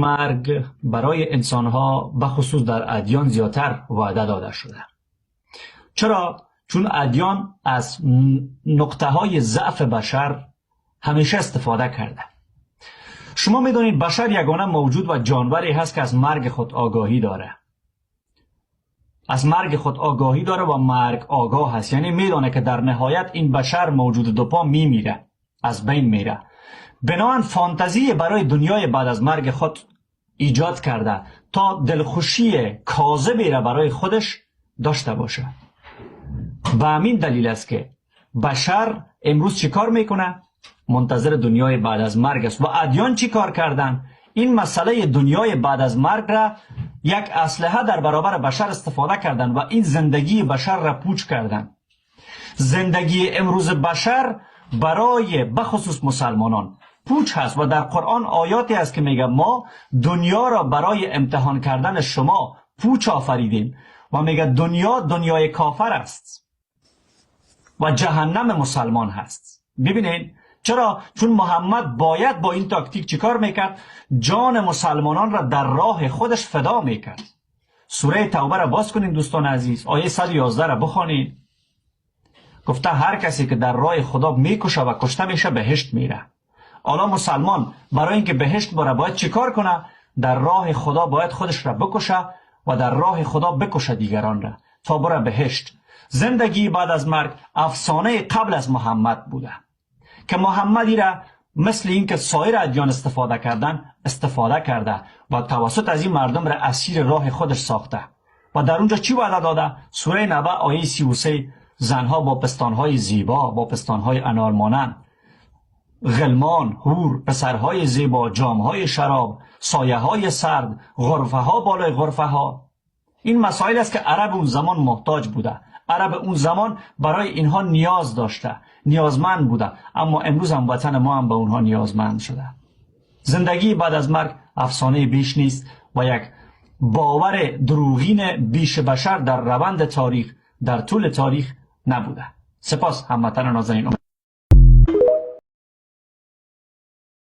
مرگ برای انسانها بخصوص در ادیان زیادتر وعده داده شده. چرا؟ چون ادیان از نقطه های ضعف بشر همیشه استفاده کرده. شما میدونید بشر یگانه موجود و جانوری هست که از مرگ خود آگاهی داره. از مرگ خود آگاهی داره و مرگ آگاه هست، یعنی میدونه که در نهایت این بشر موجود دوپا میمیره، از بین میره. بنابراین فانتزی برای دنیای بعد از مرگ خود ایجاد کرده تا دلخوشی کاذبی را برای خودش داشته باشه. به همین دلیل است که بشر امروز چیکار میکنه؟ منتظر دنیای بعد از مرگ است. و ادیان چی کار کردن؟ این مسئله دنیای بعد از مرگ را یک اسلحه در برابر بشر استفاده کردن و این زندگی بشر را پوچ کردن. زندگی امروز بشر برای بخصوص مسلمانان پوچ هست و در قرآن آیاتی است که میگه ما دنیا را برای امتحان کردن شما پوچ آفریدیم و میگه دنیا دنیای کافر است و جهنم مسلمان هست. ببینید چرا؟ چون محمد باید با این تاکتیک چیکار میکرد؟ جان مسلمانان را در راه خودش فدا میکرد. سوره توبه را باز کنین دوستان عزیز، آیه 111 را بخوانید. گفته هر کسی که در راه خدا میکشه و کشته میشه بهشت میره. حالا مسلمان برای اینکه بهشت بره باید چیکار کنه؟ در راه خدا باید خودش را بکشه و در راه خدا بکشه دیگران را تا بره بهشت. زندگی بعد از مرگ افسانه قبل از محمد بوده که محمدی را مثل اینکه سایر ادیان استفاده کردن استفاده کرده و توسط از این مردم را اسیر راه خودش ساخته. و در اونجا چی وعده داده؟ سوره نبأ آیه 33، زنها با پستانهای زیبا، با پستانهای انار مانند، غلمان، حور، پسرهای زیبا، جامهای شراب، سایه های سرد، غرفه ها بالای غرفه ها. این مسائل است که عرب اون زمان محتاج بوده. عرب اون زمان برای اینها نیاز داشته، نیازمند بوده، اما امروز هم وطن ما هم به اونها نیازمند شده. زندگی بعد از مرگ افسانه بیش نیست و یک باور دروغین بیش بشر در روند تاریخ، در طول تاریخ نبوده. سپاس هموطن نازنین.